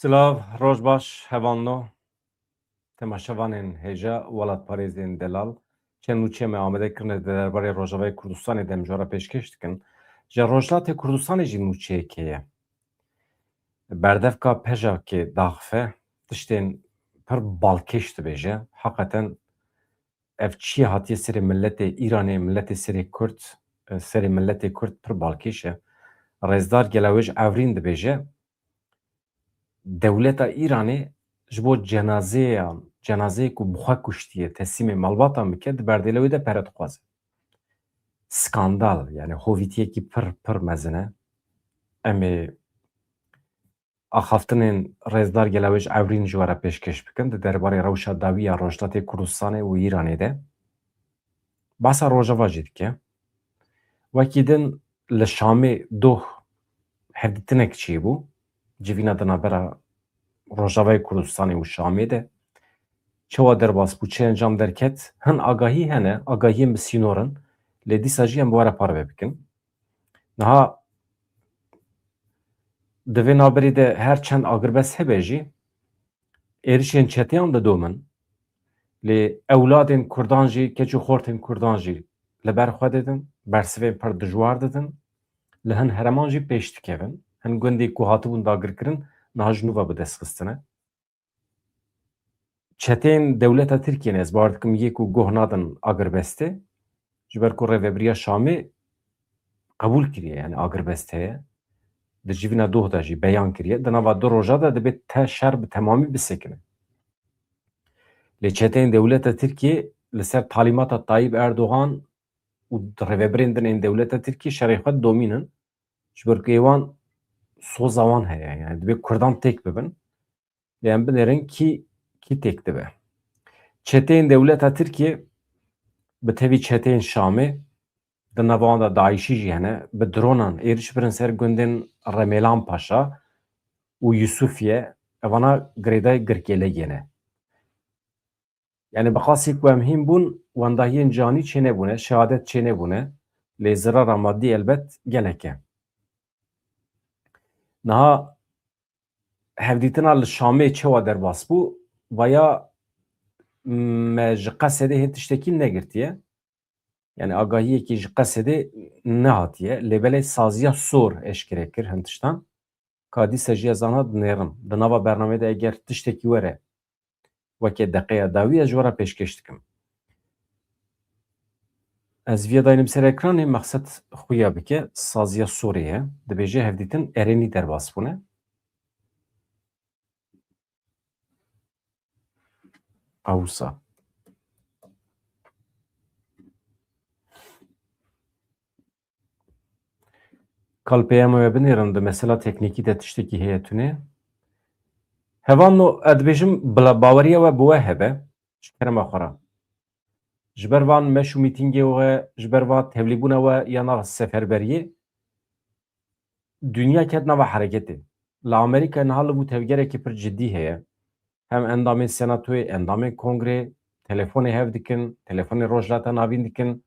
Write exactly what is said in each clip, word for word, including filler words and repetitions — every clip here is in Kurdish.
Silav, roj baş, hevalno. Temaşevanên hêja, welatparêzên delal. Çend nûçeyê me amade kirine di derbarê Rojavayê Kurdistanê de em ji we re pêşkêş dikin. Ji Rojhilatê Kurdistanê jî nûçeyek heye. Berdevka Pejakê daxife, tiştên pir balkêş dibêje. Heqeten ev çiyê hatiye serê miletê Îranê, miletê serê Kurd, e, serê miletê Kurd pir balkêş e. Rêzdar Gelawêj Ewrîn dibêje, dewleta Îranê ji bo cenazeyan, cenazeyê ku bi xwe kuştiye, teslîmê malbatan bike, di berdêla wê de pere dixwaze. Skandal, yani hovîtiyekî pir, pir mezin e. Em ê axaftinên Rêzdar Gelawêj Ewrîn ji we re pêşkêş bikin di derbarê rewşa dawî ya Rojhilatê Kurdistanê û Îranê de. Behsa Rojava jî dike. Wekî din li Şamê doh hevdîtinek çêbû. Civîna di navbera Rojavayê Kurdistanê û Şamê de. Çawa derbas bû, çi encam derket? Hin agahî hene, agahiyên bi sînor in. Lê dîsa jî em bi we re parve bikin. Niha di vê navberê de her çend agirbest hebe jî, êrişên çeteyan didomin. Lê ewladên Kurdan jî, keç û xortên Kurdan jî li ber xwe didin, bersivên pir dijwar didin. Li hin hereman jî pêş dikevin. Hin gundê ku hatibûn dagirkirin, niha ji nû ve bi dest xistine. Çeteyên dewleta Tirkiyê ne, ez bawer dikim yê ku goh nadin agirbestê, ji ber ku rêvebiriya Şamê qebûl kiriye, yani agirbest heye. Di civîna doh de jî beyan kiriye. Di nava du roja de dibê te şer bi temamî bisekine. Lê çeteyên dewleta Tirkiyê li ser talîmata Tayyip Erdogan û rêvebirên din ên dewleta Tirkiyê şerê xwe didomînin. Ji ber ku êwan soza wan heye, yani dibê Kurdan têk bibin. Lê em binêrin kî, kî têk dibe. Çeteyên dewleta Tirkiyê bi tevî çeteyên Şamê, di nava wan de DAIŞî jî hene, bi dronan êriş birin ser gundên Remêlan Paşa û Yusufiye, evana girêdayî girkêlegê ne. Yani bi qasî ku em hîn bûn, wendahiyên canî çênebûne, şehadet çênebûne, lê zirara madî elbet gelek e. Niha hevdîtina li Şamê çawa derbas bû? Vaya me ji Qesedê hê tiştekî negirtiye. Yani agahiyekî ji Qesedê nehatiye. Lê belê saziya sor eşkere kir hin tiştan. Ka dîsa jî ez anha dinêrim. Di nava bernameyê de eger tiştekî were weke deqeya dawî, ez ji we re pêşkêş dikim. Ez viya daynim ser ekranê, Mexsed xuya bike, saziya sorê ye. Dibêje hevdîtin erênî derbas bûne. Awsa. Kal peyama we binêrin, di mesela teknîkî de tiştekî heye tune. Hevalno, ez dibêjim bila baweriya we bi we hebe, ji kerema xwe re. Ji ber van meş û mîtîngê we, ji ber va tevlîbûna we ya nav seferberiyê, dinya ket nava hereketê. Li Amerîka niha li bû tevgerekî pir cidî heye. Hem endamên senatoyê, endamên kongrê, telefonê hev dikin, telefonê Rojhilata Navîn dikin.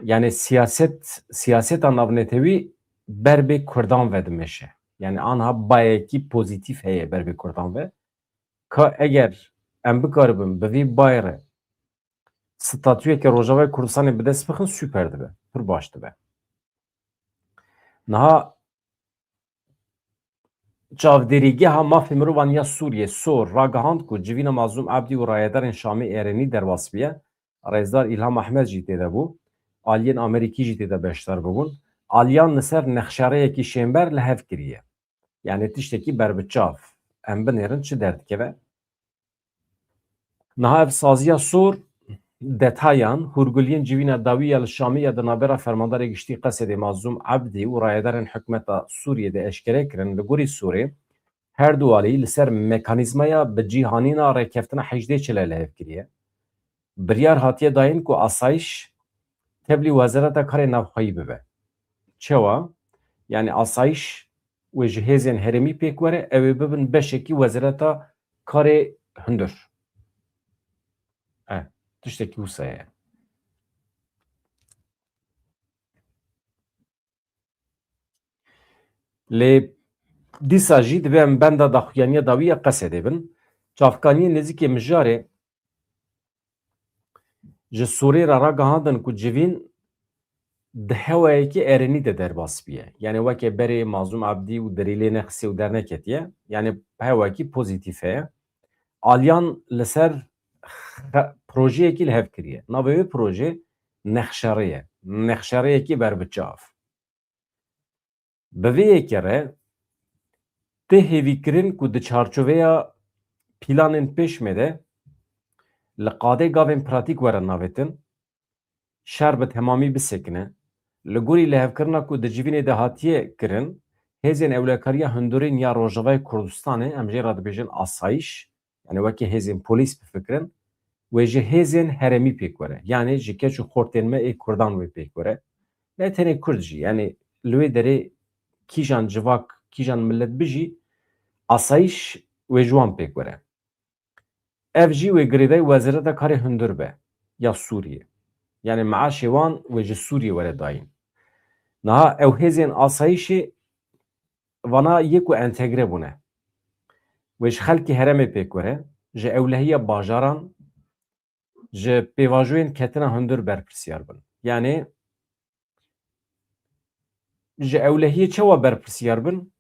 Yani siyaset, siyaseta navnetewî ber bê Kurdan ve dimeşe. Yani anha bayekî pozîtîf heye ber bê Kurdan ve. Ka eger em bikaribin bi vî bayê re statuyeke Rojavayê Kurdistanê bi dest bixin, super dibe, pir baş dibe. Niha Çavdêrîgeha Mafê Mirovan ya Sûriyê, sor, ragihand ku civîna Mazlûm Ebdî û rayedarên Şamê erênî derbas biye. Rêzdar Îlham Ehmed jî tê de bû. Aliyên Amerîkî jî tê de beşdar bibûn. Aliyan li ser nexşareyekî şênber li hev kiriye. Yani tiştekî berbiçav. Em binêrin çi derdikeve. Niha ev saziya sor detayan, hûrguliyên civîna dawî ya li Şamê ya di navbera Fermandarê Giştî Qesedê Mazlûm Ebdî û rayedarên hikûmeta Sûriyê de eşkere kirin. Li gorî sorê, her du alî li ser mekanîzmaya bi cî hanîna rêkeftina hejdê çile li hev kiriye. Biryar hatiye dayîn ku asayiş tevlî Wezareta Karê Navxweyî bibe. Çawa? Yani asayiş wê ji hêzên herêmî pêk were, ew ê bibin beşekî Wezareta Karê Hundir. E, tiştekî wisa ye. Lê Dîsa jî divê em benda daxuyaniya dawî ya Qesedê bin. Çavkaniyên nêzîkê mijarê ji Sûrê re ragihandin ku civîn di hewayekî erênî de derbas bûye. Yanî weke berê Mazlûm Ebdî û derî lê nexisê û derneketiye. Yanî hewayekî pozîtîf heye. Aliyan li ser xe-, projeyekî li hev kiriye. Navê wê projê Nexşerê ye. Nexşereyekî berbiçav. Bi vê yekê re tê hêvîkirin ku di çarçoveya planên pêş me de li qadê gavên pratîk were navêtin, şer bi temamî bisekine. Li gorî lihevkirina ku di civînê de hatiye kirin, hêzên ewlekariya hundirên ya Rojavayê Kurdistanê, em jê re dibêjin asayîş, yanî weke hêzên polîs bifikirin, wê ji hêzên herêmî pêk were. Yanî ji keç û xortên me ê Kurdan wê pêk were. Ne tenê Kurd jî, yanî li wê derê kîjan civak, kîjan milet bijî, asayîş wê ji wan pêk were. Ev jî wê girêdayî Wezareta Karê Hundir be ya Sûriyê. Yanî meaşê wan wê ji Sûriyê were dayîn. Niha ew hêzên asayîşê vana yê ku entegre bûne. Wê ji xelkê herêmê pêk were, ji ewlehiya bajaran, ji pêvajoyên ketina hundir berpirsiyar bin. Yanî ji ewlehiyê çawa berpirsiyar bin?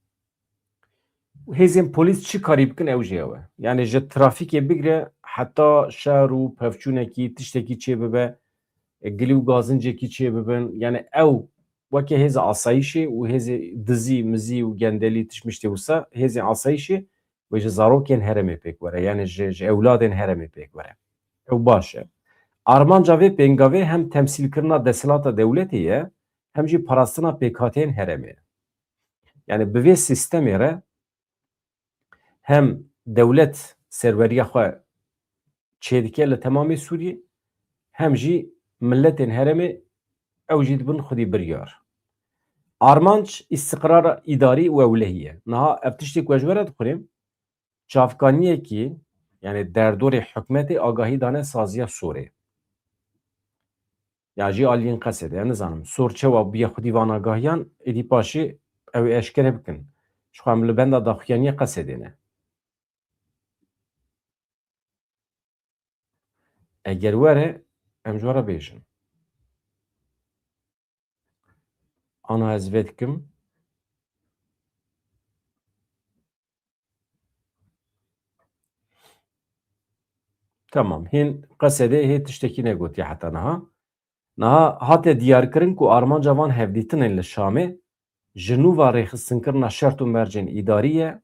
Hêzên polîs çi karî bikin ew jî ew e. Yanî ji trafîkê bigire heta şer û pevçûnekî, tiştekî çêbibe, gilî û gazincekî çêbibin. Yanî ew weke hêza asayîşê û hêzê dizî, mizî û gendelî tişt miştê wisa hêzên asayîşê wê ji zarokên herêmê pêk were, yanî ji, ji ewladên herêmê pêk were. Ew baş e. Armanca vê pêngavê hem temsîlkirina desthilata dewletê ye, hem jî parastina pêkhateyên herêmê ye. Yanî bi vê sîstemê re hem dewlet serweriya xwe çêdike li temamê Sûriyê, hem jî miletên herêmê ew jî dibin xwedî biryar. Armanc îstiqrara îdarî û ewlehî ye. Niha ev tiştê ku ez ji we re dixwînim, çavkaniyekî, yanî derdorê hikûmetê agahî dane saziya Sorê. Ya jî aliyên Qesedê, ez nizanim Sor çawa bûye xwedî van agahiyan, êdî paşê ew ê eşkere bikin. Ji xwe em li benda daxuyaniya Qesedê ne. Eger were, em ji we re bêjin. Ana ez vê dikim. Tamam, hîn Qesedê hê tiştekî negotiye heta niha. Niha hate diyarkirin ku armanca van hevdîtinên li Şamê ji nû ve rêxistinkirina şert û mercên îdarî ye,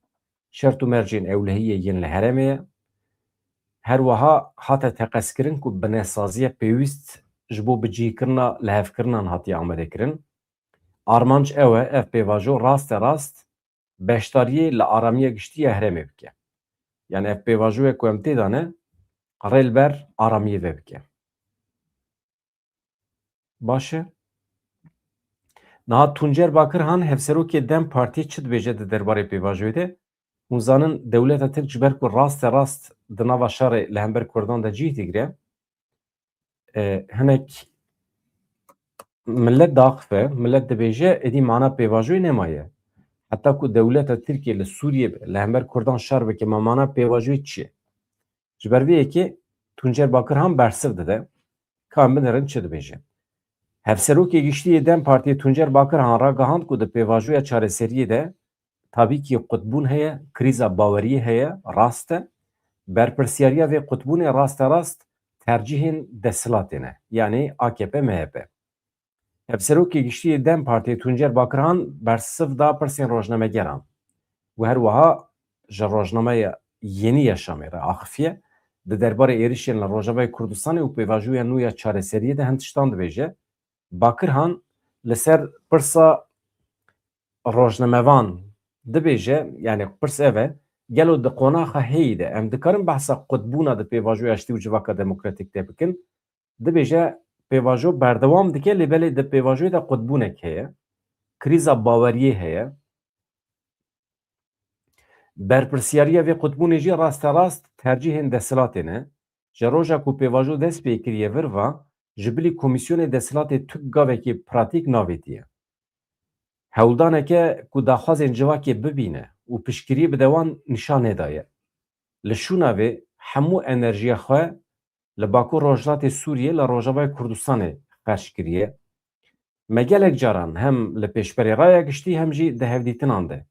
şert û mercên ewlehiyê yên li herêmê ye. Her wiha hate teqezkirin ku binesaziya pêwîst ji bo bicihkirina lihevkirinan hatiye amadekirin. Armanc ew e, ev pêvajo raste rast beşdariyê li aramiya giştî ya herêmê bike. Yanî ev pêvajoyê ku em tê de ne, rê li ber aramiyê ve bike. Baş e. Niha Tuncer Bakirhan, hevserokê DEM Partiyê çi dibêje di derbarê pêvajoyê de? Hûn zanin dewleta Tirk ji ber ku raste rast di nava şerê li hember Kurdan de cih digire, e, hinek milet diaxife, milet dibêje, êdî mana pêvajoyê nemaye. Heta ku dewleta Tirkiyê li Sûriyê be, li hember Kurdan şer bike, ma mana pêvajoyê çi ye? Ji ber vê yekê Tuncer Bakirhan bersiv dide. Ka em binêrin çi dibêje. Hevserokê Giştî yê DEM Partiyê Tuncer Bakirhan ragihand ku di pêvajoya çareseriyê de tabîkî qutbûn heye, krîza baweriyê heye, rast e. Berpirsiyariya vê qutbûnê rasterast tercîhên desthilatê ne, yanî A K P M H P. Hevserokê Giştî yê DEM Partiyê Tuncer Bakirhan bersiv da pirsên rojnamegeran û her wiha ji rojnameya Yeni Yaşamê re axifiye. Di derbarê êrişên li Rojavayê Kurdistanê û pêvajoya nû ya çareseriyê de hin tiştan dibêje. Bakirhan li ser pirsa rojnamevan dibêje, yanî pirs ev e, gelo di qonaxa heyî de em dikarin behsa qutbûna di pêvajoya ştî û civaka demokratîk de bikin? Dibêje pêvajo berdewam dike, lê belê di pêvajoyê de qutbûnek heye. Krîza baweriyê heye. Berpirsiyariya vê qutbûnê jî rasterast tercîhên desthilatê ne. Ji roja ku pêvajo dest pê kiriye vir ve, ji bilî komîsyonê desthilatê tu gavekî pratîk navêtiye. Hewldaneke ku daxwazên civakê bibîne û piştgiriyê bi dewan nîşan nedaye. Li şûna vê hemû enerjiya xwe li Bakur Rojhilatê Sûriyê, li Rojavayê Kurdistanê xerc kiriye. Me gelek caran hem li pêşberê raya giştî hem jî di hevdîtinan de,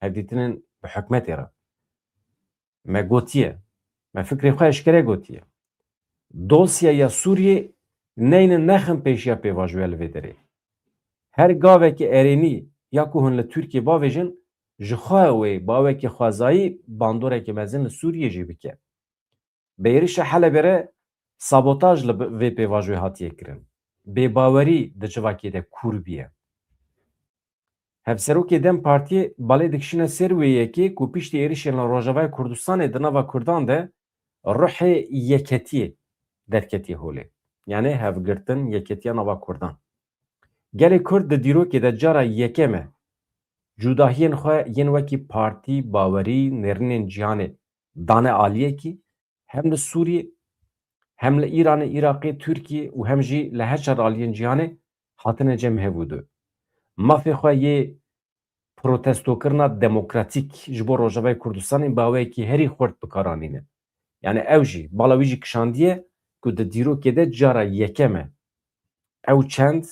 hevdîtinên bi hikûmetê re me gotiye, me fikrê xwe eşkere gotiye. Dosyeya Sûriyê neynin nexin pêşiya pêvajoya li vê derê. Her gavekî erênî ya ku hûn li Tirkiyê bavêjin, ji xwe wê bawekî xwezayî bandoreke mezin li Sûriyê jî bike. Bi êrişa Helebê re sabotaj li vê pêvajoyê hatiye kirin. Bêbawerî di civakê de kûr bûye. Hevserokê DEM Partiyê balê dikişîne ser wê yekê ku piştî êrişên li Rojavayê Kurdistanê di nava Kurdan de ruhê yeketiyê derketiye holê. Yanî hevgirtin, yeketiya nava Kurdan. Gelê Kurd di dîrokê de cara yekem e cudahiyên xwe yên wekî partî, bawerî, nêrînên cîhanê dane aliyekî, hem li Sûriyê, hem li Îranê, Iraqê, Tirkiyê û hem jî li her çar aliyên cîhanê hatine cem hev û du. Mafê xwe yê protestokirina demokratîk ji bo Rojavayê Kurdistanê bi awayekî herî xurt bi kar anîne. Yanî ew jî, bala wî jî kişandiye ku di dîrokê de cara yekem e ew çend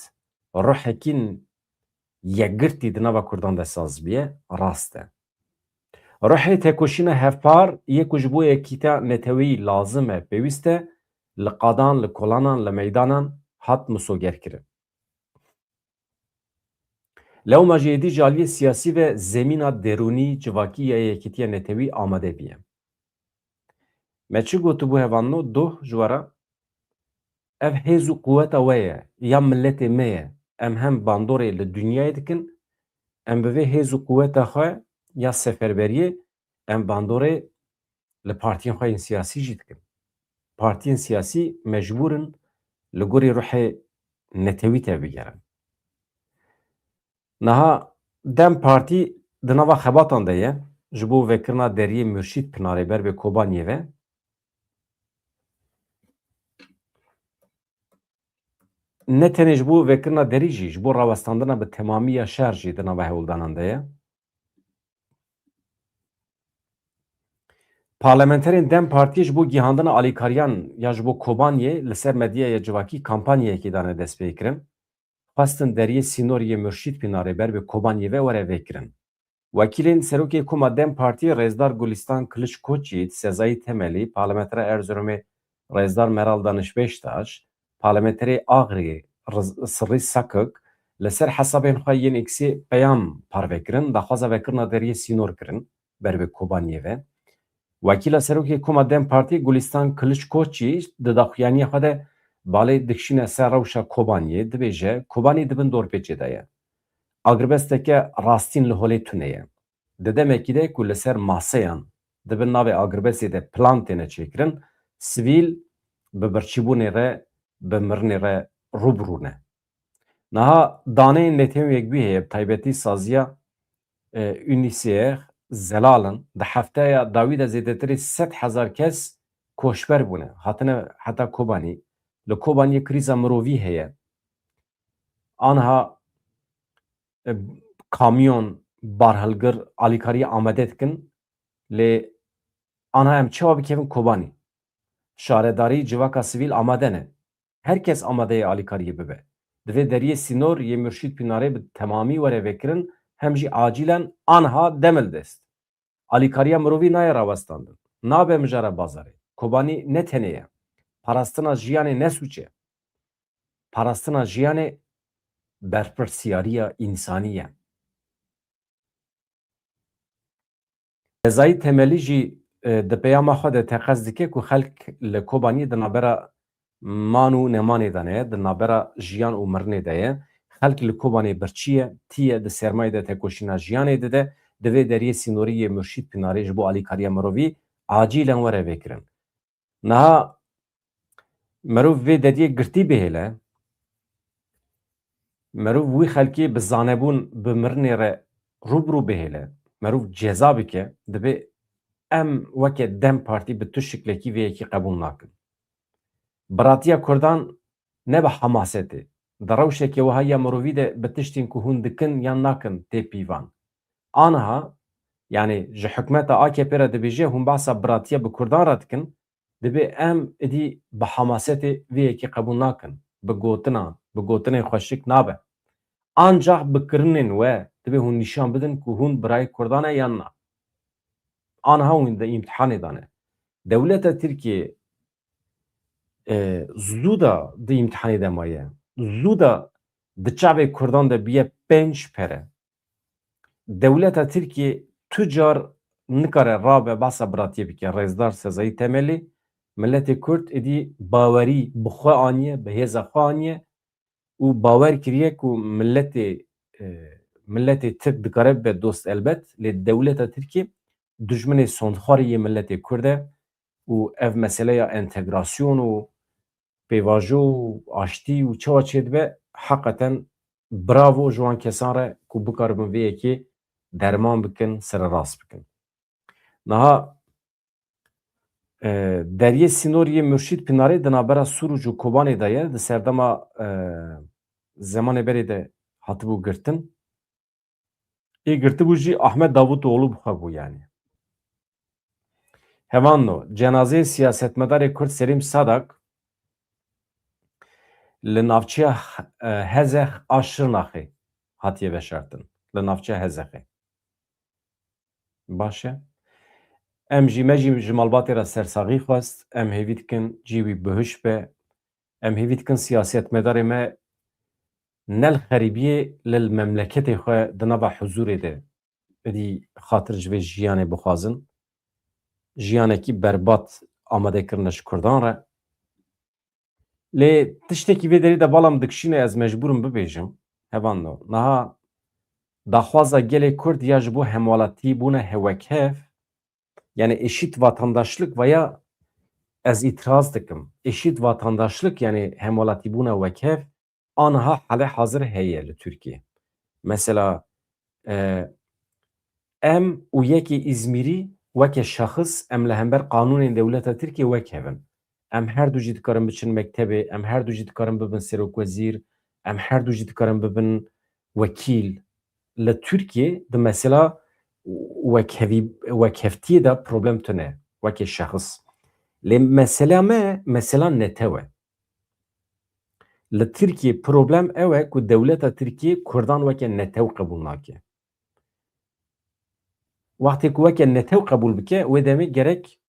ruhekî yekgirtî di nava Kurdan de saz biye, rast e. Ruhê tekoşîna hevpar yê ku ji bo yekîtiya neteweyî lazim e, pêwîst e, li qadan, li kolanan, li meydanan hat misogerkirin. Lewma jî êdî ji aliyê siyasî ve zemîna derûnî, civakî ya yekîtiya netewî amade bûye. Me çi gotibû hevalno, doh ji we re? Ev hêz û quweta we ye, ya miletê me ye. Em hem bandorê li dinyayê dikin, em bi vê hêz û quweta xwe ya seferberiyê, em bandorê li partiyên xwe yên siyasî jî dikin. Partiyên siyasî mecbûr in li gorî ruhê netewî tebigerin. Niha DEM Partî di nava xebatan de ye, ji bo vekirina deriyê Murşîd Pinarê ber bi Kobaniyê ve. Ne tenê ji bo vekirina derî jî, ji bo rawestandina bi temamî ya şer jî di nava hewldanan de ye. Parlamenterên DEM Partiyê ji bo gihandina alîkariyan ya ji bo Kobaniyê li ser medyaya civakî kampanyayekê dane destpêkirin. Xwestin deriyê sînorî yê Murşîd Pinarê ber bi Kobaniyê ve were vêkirin. Wekîlên Serokê Koma DEM Partiyê Rêzdar Gulistan Kiliç Koçyiğit, Sezai Temelî, Parlamenter a Erzurumê Rêzdar Meral Daniş Beştaş, Parlamenterê Agirî Riz-, Sirrî Sakik li ser hesabên xwe yên X'ê peyam parve kirin, daxwaza vekirina deriyê sînor kirin ber bi Kobaniyê ve. Wekîla Serokê Koma DEM Partiyê Gulistan Kiliç Koçyiğit di daxuyaniya xwe de balê dikişîne ser rewşa Kobaniyê, dibêje, Kobanî di bin dorpêçê de ye. Agirbesteke rastîn li holê tune ye. Di demekî de ku li ser maseyan di bin navê agirbestê de plan têne çêkirin, sivîl bi birçîbûnê re, bi mirinê re rû bi rû ne. Niha daneyên Netewên Yekbûyî heye, bi taybetî saziya, e, UNHCR zelal in. Di hefteya dawî de zêdetirî sed hezar kes koçber bûne, hatine heta Kobanî. Li Kobaniyê krîza mirovî heye. Aniha, e, kamyon, barhilgir alîkariyê amade dikin. Lê aniha em çawa bikevin Kobanî? Şaredarî, civaka sivîl amade ne. Her kes amade ye alîkariyê bibe. Divê deriyê sînor yê Murşîd Pînarê bi temamî were vêkirin, hem jî acîlen aniha dem li dest. Alîkariya mirovî nayê rawestandin. Nabe mijara bazarê. Kobanî ne tenê ye. Parastina jiyanê ne sûc e. Parastina jiyanê berpirsiyariya însanî ye. Sezai Temelî jî, e, di peyama xwe de teqez dike ku xelk li Kobaniyê di navbera man û nemanê de ne, di navbera jiyan û mirinê de ye. Xelk li Kobanê birçî ye, tî ye, di sermayê de tekoşîna jiyanê dide, divê deriyê sînorî yê Murşîd Pînarê ji bo alîkariya mirovî acîlen were vêkirin. Niha merov vê deriyê girtî bihêle, merov wî xelkê bi zanebûn, bi mirinê re rû bi rû bihêle, merov ceza bike, divê em weke DEM Partî bi tu şiklekî vê yekî qebûl nakin. Biratiya Kurdan ne bi hemasetê, di rewşeke wiha ya mirovî de bi tiştên ku hûn dikin yan nakin tê pîvan. Aniha Yani ji hikûmeta A K P re dibêje hûn behsa biratiya bi Kurdan re dikin, dibê em êdî bi hemasetê vê yekê qebûl nakin. Bi gotinan, bi gotinên xweşik nabe. Ancax bi kirinên we dibê hûn nîşan bidin ku hûn birayê Kurdan e yan na. Aniha hûn di îmtihanê de ne. Dewleta Tirkiyê, e, zû de di îmtihanê de maye. Zû de di çavê Kurdan de bûye pênc pere. Dewleta Tirkiyê tu car nikare rabe behsa biratiyê bike. Rêzdar Sezayî Temelî, miletê Kurd êdî bawerî bi xwe aniye, bi hêza xwe aniye û bawer kiriye ku miletê, e, miletê Tirk dikare bibe dost elbet, lê dewleta Tirkiyê dijminê sondxwarê yê miletê Kurd e û ev meseleya entegrasyon û pêvajo û aştî û çawa çêdibe, heqeten bravo ji wan kesan re ku bikaribin vê yekê derman bikin, sererast bikin. Niha, e, deriyê sînor yê Murşîd Pinarê di navbera Sûrûc û Kobanê de ye. Di serdema, e, zemanê berê de hatibû girtin. Ê girtibû jî Ahmet Davutoğlu bi xwe bû yani. Hevano, cenazeyê siyasetmedarê Kurd Serîm Sadak li navçeya, e, Hezex a Şirnaxê hatiye veşartin. Li navçeya Hezexê. Baş e. Em jî, me jî ji malbatê re sersaxî xwest. Em hêvî dikin cî wî bihiş be. Em hêvî dikin siyasetmedarê me ne li xerîbiyê, lê li memleketê xwe di nava huzûrê de êdî xatir ji vê jiyanê bixwazin. Jiyanekî berbat amade kirine ji Kurdan re. Lê tiştekî vê derê de bala min dikişîne, ez mecbûr im bibêjim. Hevano, niha daxwaza gelê Kurd ya ji bo hemwelatîbûna he wekhev, yani eşit vatandaşlık veya ez îtiraz dikim, eşit vatandaşlık yani hemwelatîbûna wekhev aniha hale hazir heye li Tirkiye. Mesela, e, em û yekê Îzmîrî weke şexis em li hember qanûnên dewleta Tirkiye wekhev in. Em her du jî dikarin biçin mektebê, em her du jî dikarin bibin serokwezîr, em her du jî dikarin bibin wekîl. Li Tirkiye di mesela wekhevî-, wekhevtiyê de problem tune, weke şexis. Lê mesela me, mesela netew e. Li Tirkiyê problem ew e ku dewleta Tirkiyê Kurdan weke netew qebûl nake. Wextê ku weke netew qebûl bike, wê demê gerek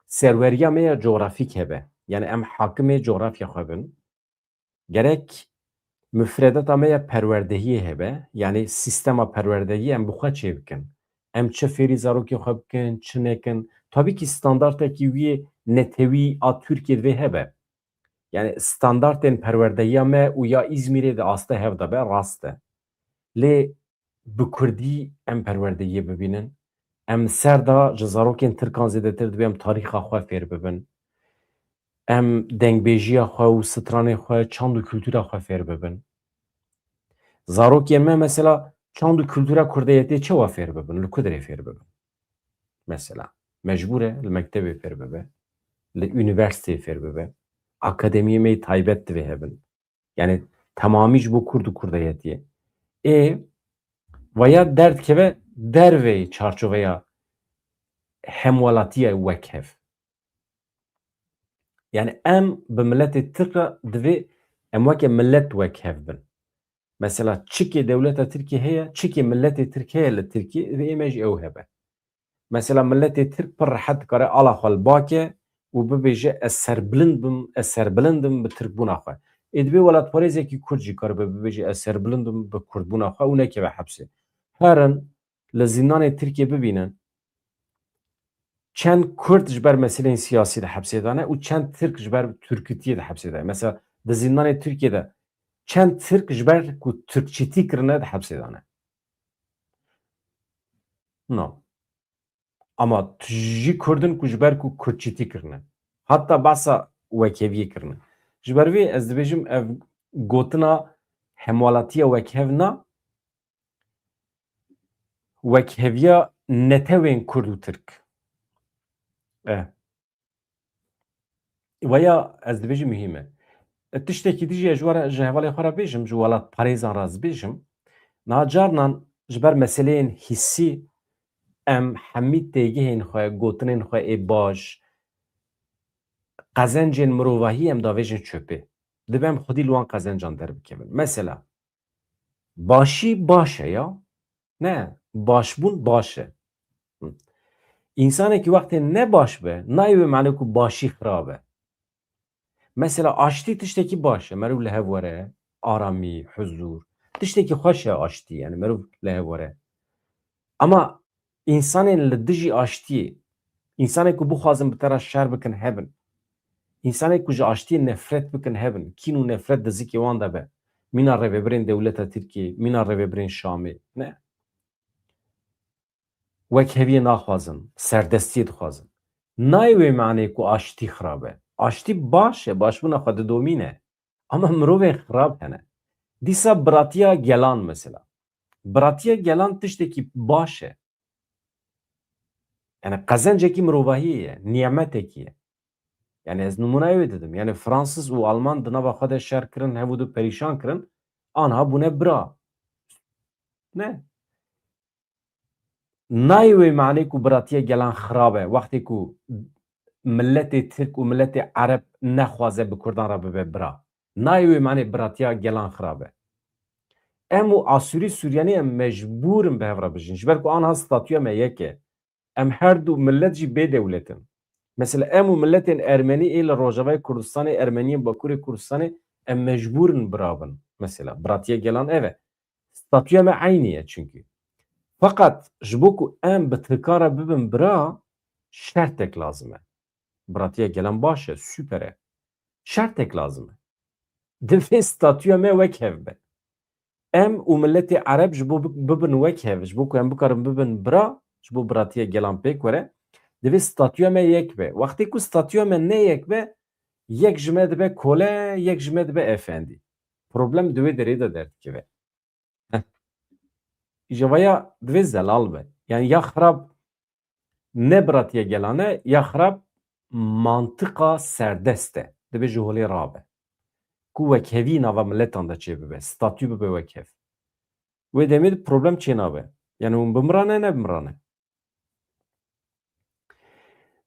serweriya me ya cografîk hebe. Yani em hakimê cografya xwe bin. Gerek mufredata me ya perwerdehiyê hebe. Yani sîstema perwerdehiyê em bi xwe çêbikin. Em çi fêrî zarokê xwe bikin, çi nekin. Tabî kî standartekî wî netewî a Tirkiyê divê hebe. Yani standartên perwerdehiya me û ya Îzmîrê di aste hev de be, rast e. Lê bi kurdî em perwerdehiyê bibînin. Em ser de ji zarokên Tirkan zêdetir divê em tarîxa xwe fêr bibin. Em dengbêjiya xwe û stranê xwe, çand û kultura xwe fêr bibin. Zarokên me mesela çand û kultura kurdeyetê çawa fêr bibin, li ku derê fêr bibin? Mesela, mecbûr e li mektebê fêr bibe, li unîversîteyê fêr bibe, akademiyê me yê taybet divê hebin. Yani temamî ji bo kurd û kurdeyetiyê. Ê, veya derdikeve derveyê çarçoveya hemwelatiyê wekhev. Yani em bi miletê Tirk re divê em weke milet wekhev bin. Mesela çikê dewleta Tirkiyê heye, çikê miletê Tirk heye li Tirkiyê, divê ê me jî ew hebe. Mesela miletê Tirk pir rehet dikare ala xwe li ba ke û bibêje ez serbilind bim, ez serbilind im bi Tirkbûna xwe. Ê divê welatparêzekî Kurd jî karibe bibêje ez serbilind im bi Kurdbûna xwe û nekeve hepsê. Herin li zîndanê Tirkiyê bibînin. Çend Kurd ji ber meseleyên siyasî di hepsê de ne û çend Tirk ji ber Tirkçîtiyê di hepsê de. Mesela di zîndanê Tirkiyê de çend Tirk ji ber ku Tirkçîtî kirine di hepsê de ne. No. Ama tijî Kurd in ku ji ber ku Kurdçîtî kirine. Hatta behsa wekheviyê kirine. Ji ber vê ez dibêjim ev gotina hemwelatiya wekhev na, wekheviya netewên Kurd û Tirk. E. Veya ez dibêjim muhîm e. E, tiştekî dijî ez ji we re, ji hevalê xwe re bêjim, ji welatparêzan re ez bêjim. Niha carnan ji ber meseleyên hîsî em hemî têgihên xwe, gotinên xwe ê baş, qezencên mirovahî em davêjin çöpê. Dibe em xwedî li wan qezencan derbikevin. Mesela, başî baş e ya. Ne, başbûn baş e. Hı. Însanekî wextê ne baş be, nayê wê mane ku başî xirab e. Mesela aştî tiştekî baş e, meriv li hev were, aramî, huzûr. Tiştekî xweş e aştî, yani meriv li hev were. Ama însanên li dijî aştiyê, însanên ku bixwazin bi te re şer bikin hebin, însanên ku ji aştiyê nefret bikin hebin, kîn û nefret di zikê wan de be, mîna rêvebirên dewleta Tirkiyê, mîna rêvebirên Şamê, ne. Wekheviyê naxwazin, serdestiyê dixwazin. Nayê wê manê ku aştî xirab e. Aştî baş e, başbûna xwe didomîne. Ama mirovên xirab hene. Dîsa biratiya gelan mesela. Biratiya gelan tiştekî baş e. Yani qezencekî mirovahiyê ye, nimetekî ye. Yani ez nimûnayê wê didim. Yani Fransız û Alman di nava xwe de şer kirin, hev û du perîşan kirin, anha bûne bira. Ne? Nayê wê manê ku biratiya gelan xirab e. Wextê ku miletê Tirk û miletê Ereb nexwaze bi Kurdan re bibe bira. Nayê wê manê biratiya gelan xirab e. Em û Asûrî Suryanî em mecbûr in bi hev re bijîn. Ji ber ku anha statûya me yek e. Em her du milet jî bê dewlet in. Mesela em û miletên Ermenî ê li Rojavayê Kurdistanê, Ermeniyên Bakurê Kurdistanê em mecbûr in bira bin. Mesela biratiya gelan ev e. Statûya me eynî ye çunkî. Feqet ji bo ku em bi Tirkan re bibin bira, şertek lazim e. Biratiya gelan baş e, super e. Şertek lazim e. Divê statûya me wek hev be. Em û miletê Ereb ji bo bi-, bibin wek hev, ji bo ku em bikarin bibin bira, ji bo biratiya gelan pêk were, divê statûya me yek be. Wextê ku statûya me ne yek be, yek ji me dibe kole, yek ji me dibe efendî. Problem di wê derê de derdikeve. Heh. Îja vaya divê zelal be. Yani ya xirab ne biratiya gelan e, ya xirab mantiqa serdest e. Divê ji holê rabe. Ku wekhevî nava miletan de çêbibe, statû bibe wekhev. Wê demê de problem çênabe. Yani hûn bimirane, nebimirane.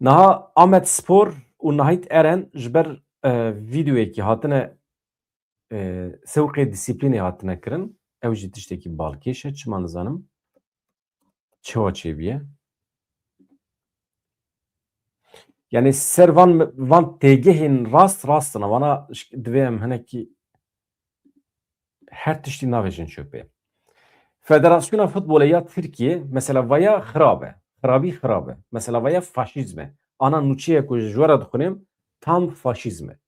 Niha Amed Spor û Nahit Eren ji ber, e, vîdeoyekî hatine, e, sewqê dîsîplînê hatine kirin. Ew jî tiştekî balkêş e, çima nizanim. Çawa çêbûye? Yani ser van, van têgehên rast, rast in. Vana ş-, divê em hinekî her tiştî navêjin çöpê. Federasyona Futbolê ya Tirkiye, mesela vaya xirab e. Xirabî xirab e. Mesela vaya faşîzm e. Ana nûçeyê ku ji we re dixwînim, tam faşîzm e.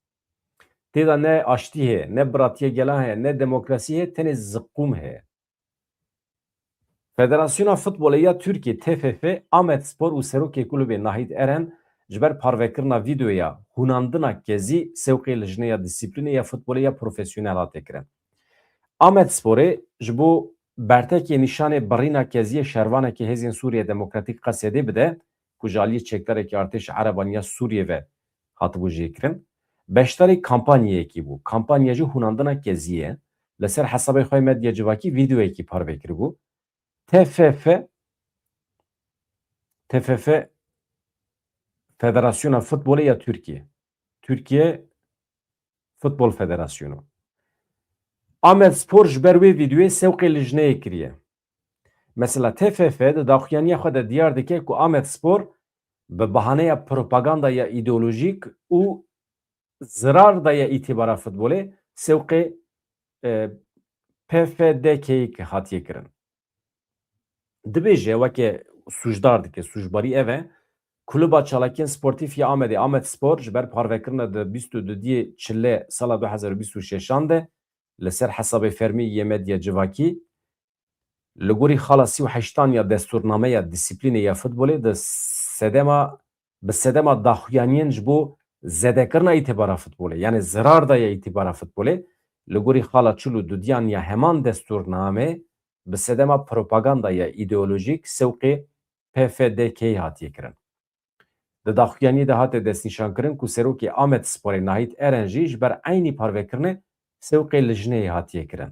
Tê de ne aştî heye, ne biratiye gelan heye, ne demokrasî heye, tenê ziqûm heye. Federasyona Futbolê ya Tirkiye, T F F, Amed Spor û serokê kulübê Nahit Eren ji ber parvekirina vîdeoya hûnandina kezî sewqê lijneya dîsîplînê ya futbolê ya profesyonel hate kirin. Amed Sporê ji bo bertekê nîşanê birîna keziyê şervanekê Hêzên Sûriye Demokratîk, Qesedê bide, ku ji aliyê çekdarekî artêşa Ereban ya Sûriyê ve hatibû jêkirin, beşdarî kampanyayekî bû. Kampanya jî hûnandina keziyê ye. Li ser hesabê xwe yê medya civakî vîdeoyekî parve kiribû. T F F, T F F, Federasyona Futbolê ya Tirkiye. Tirkiye Futbol Federasyonu. Amed Spor ji ber wê vîdeoyê sewqê lijneyê kiriye. Mesela T F F di daxuyaniya xwe de diyar dike ku Amed Spor bi bahaneya propagandaya îdeolojîk û zirar daye îtîbara futbolê sewqê, e, P F D K'yê hatiye kirin. Dibêje weke sûcdar dike, sûcbarî ev e, Kluba Çalakiyên Sportîf ya Amedê, Amed Spor, ji ber parvekirina di bîst û dudiyê çilê sala du hezar û bîst û şeşan de li ser hesabê fermî yê medya civakî, li gorî xala sî û heştan ya destûrnameya dîsîplînê ya futbolê di sedema, bi sedema daxuyaniyên ji bo zedekirina îtibara futbolê, yani zirar daye îtibara futbolê, li gorî xala çil û dudiyan ya heman destûrname, bi sedema propagandaya îdeolojîk sewqê P F D K'yê hatiye kirin. Di daxuyaniyê de hate destnîşankirin ku serokê Amed Sporê Nahit Eren jî ji ber eynî parvekirinê sewqê lijneyê hatiye kirin.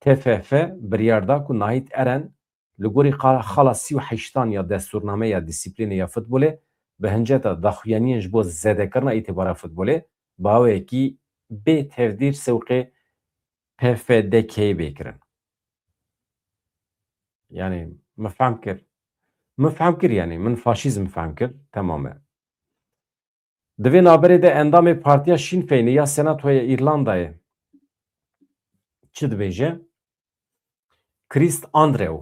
T F F biryar da ku Nahit Eren li gorî qa-, xala sî û heştan ya destûrname ya dîsîplînê ya futbolê, bi hinceta daxuyaniyên ji bo zedekirina îtîbara futbolê, bi awayekî bê tevdîr sewqê P F D K'yê bê kirin. Yani, min fehm kir. Min fehm kir yani, min faşîzm fehm kir, temam e. Di vê navberê de endamê Partiya Sinn Féinê ya Senatoya Îrlandayê çi dibêje? Krist Andrew,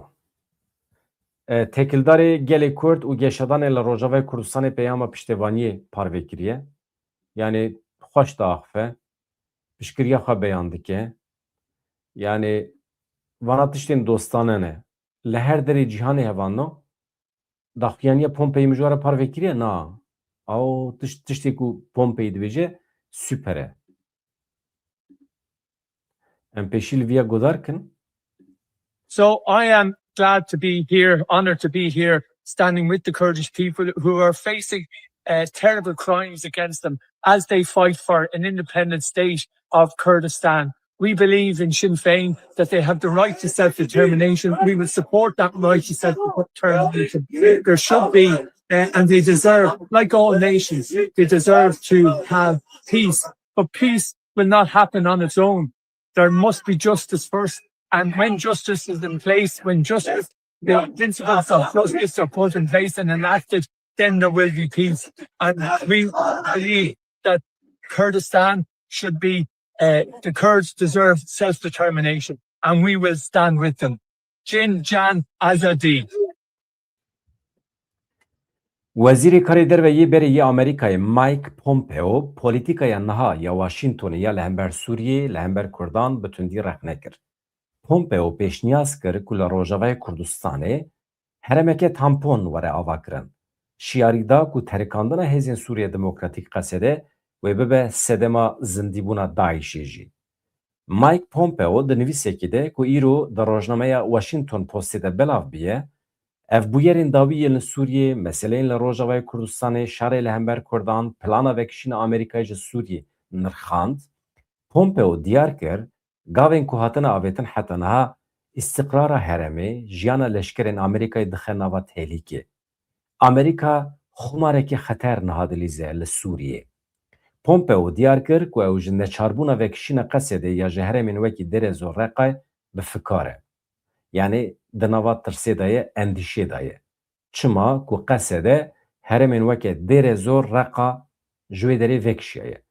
e, têkildarê gelê Kurd û geşedanê li Rojavayê Kurdistanê peyama piştevaniyê parve kiriye. Yani xweş diaxife, piştgiriya xwe beyan dike. Yani vana tiştên dostane ne. Li her derê cîhanê hevalno, daxuyaniya Pompeyê min ji we re parve kiriye? Na. Aw, tişt-, tiştê ku Pompeyê dibêje, super e. Em pêşî li viya guhdar kin. So I am glad to be here, honored to be here, standing with the Kurdish people who are facing uh, terrible crimes against them as they fight for an independent state of Kurdistan. We believe in Sinn Féin that they have the right to self-determination. We will support that right to self-determination. There should be, uh, and they deserve, like all nations, they deserve to have peace. But peace will not happen on its own. There must be justice first. And when justice is in place, when justice, the principles of justice are put in place and enacted, then there will be peace. And we believe that Kurdistan should be, uh, the Kurds deserve self-determination, and we will stand with them. Jin Jan Azadi. Wezîrê Karê Derve yê berê yê Amerîkayê Mike Pompeo polîtîkaya niha ya Washingtonê ya li hember Sûriyê, li hember Kurdan bi tundî rexne kir. Pompeo pêşniyaz kir ku li Rojavayê Kurdistanê herêmeke tampon were avakirin. Şiyarî da ku terikandina Hêzên Sûriye Demokratîk, Qesede, wê bibe sedema zindîbûna DAIŞê jî. Mike Pompeo di nivîsekê de ku îro di rojnameya Washington Postê de belav bûye, ev bûyerên dawî yên li Sûriyê, meseleyên li Rojavayê Kurdistanê, şerê li hember Kurdan, plana vekişîna Amerîkayê ji Sûriyê nirxand. Pompeo diyar kir, gavên ku hatine avêtin heta niha îstiqrara herêmê, jiyana leşkerên Amerîkayê dixe nava tehlîkê. Amerîka xumarekî xeter niha dilîze li Sûriyê. Pompeo diyar kir ku ew ji neçarbûna vekişîna Qesedê ya ji herêmên wekî Dêrezor, Reqayê bi fikar e. Yanî di nava tirsê de ye, endîşê de ye. Çima ku Qesede herêmên weke Dêrezor, Reqa ji wê derê vekişiyaye.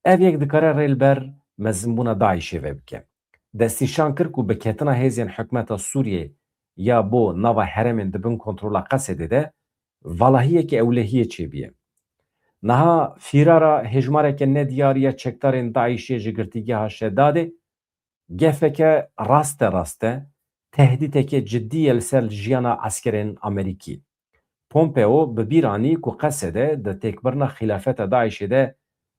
Ev yek dikare rê li ber mezinbûna DAIŞê ve bike. Destnîşan kir ku biketina hêzên hikûmeta Sûriyê ya bo nava herêmên di bin kontrola Qesedê de valahiyeke ewlehiyê çêbûye. Niha fîrara hêjmareke nediyar ya çekdarên DAIŞê ji girtîgeha Şedadê gefeke raste raste tehdîteke cidî ye li ser jiyana eskerên Amerîkî. Pompeo bi bîr anî ku Qesede di têkbirina xîlafeta DAIŞê de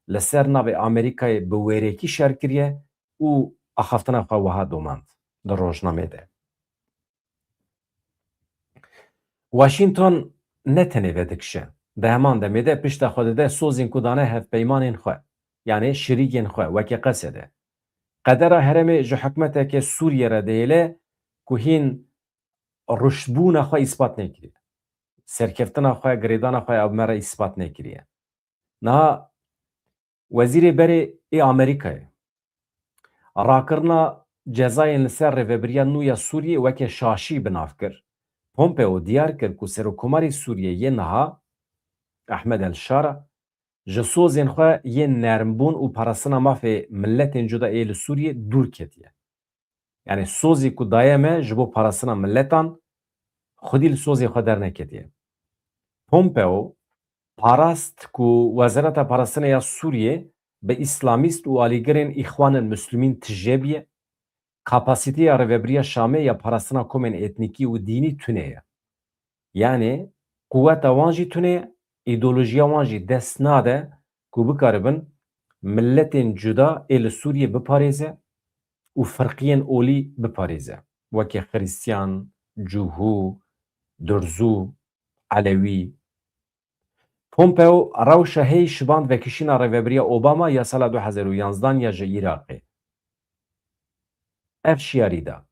li ser navê Amerîkayê bi wêrekî şer kiriye û axaftina xwe wiha domand di rojnameyê de. Washington ne tenê vedikişe. Di heman demê de pişta xwe dide sozên ku dane hevpeymanên xwe, yanê şirîkên xwe weke Qesede. Qedera herêmê ji hikûmeteke Sûriyê re dihêle ku hîn ruştbûna xwe îspat nekiriye. Serkeftina xwe, girêdana xwe ya bi me re îspat nekiriye. Niha wezîrê berê ê Amerîkayê rakirina cezayên li ser rêvebiriya nû ya Sûriyê weke şaşî bi nav kir. Pompeo diyar kir ku Serokkomarê Sûriyê yê niha, Ahmed El Şara, ji sozên xwe yên nermbûn û parastina mafê miletên cuda ê li Sûriyê dûr ketiye. Yanî sozê ku daye me ji bo parastina miletan, xwedî li sozê xwe derneketiye. Pompeo parast ku Wezareta Parastinê ya Sûriyê bi îslamîst û alîgirên Îxwanil Muslimîn tije bûye, kapasîteya rêvebiriya Şamê ya parastina komên etnîkî û dînî tune ye. Yanî quweta wan jî tune ye, îdeolojiya wan jî dest nade ku bikaribin miletên cuda ê li Sûriyê biparêze û firqiyên olî biparêze, weke Xirîstiyan, Cûhû, Durzû, Elewî. Pompeo rewşa hêy şiband vekişîna rêvebiriya Obama ya sala du hezar û yanzdan ya ji Iraqê. Ev şiyarî da.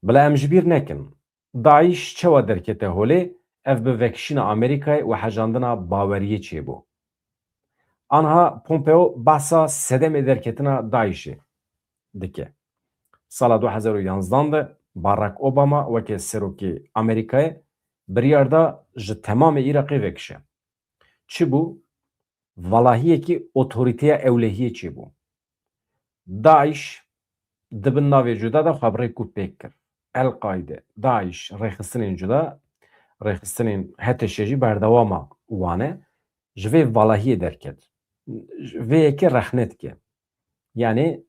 Bila em ji bîr nekin, DAIŞ çawa derkete holê? Ev bi vekişîna Amerîkayê û hejandina baweriyê çêbû. Anha Pompeo behsa sedemê derketina DAIŞ'ê dike. Sala du hezar û yanzdan de Barack Obama weke serokê Amerîkayê biryar da ji temamê Iraqê vekişe. Çi bû? Valahiyekî otorîteya ewlehiyê çêbû. DAIŞ di bin navê cuda de xwe bi rêk û pêk kir. El-Qaide, DAIŞ, rêxistinên cuda, rêxistinên HTŞ jî berdewama wan e. Ji vê valahiyê derket. Vê yekê rexne dike. Yanî,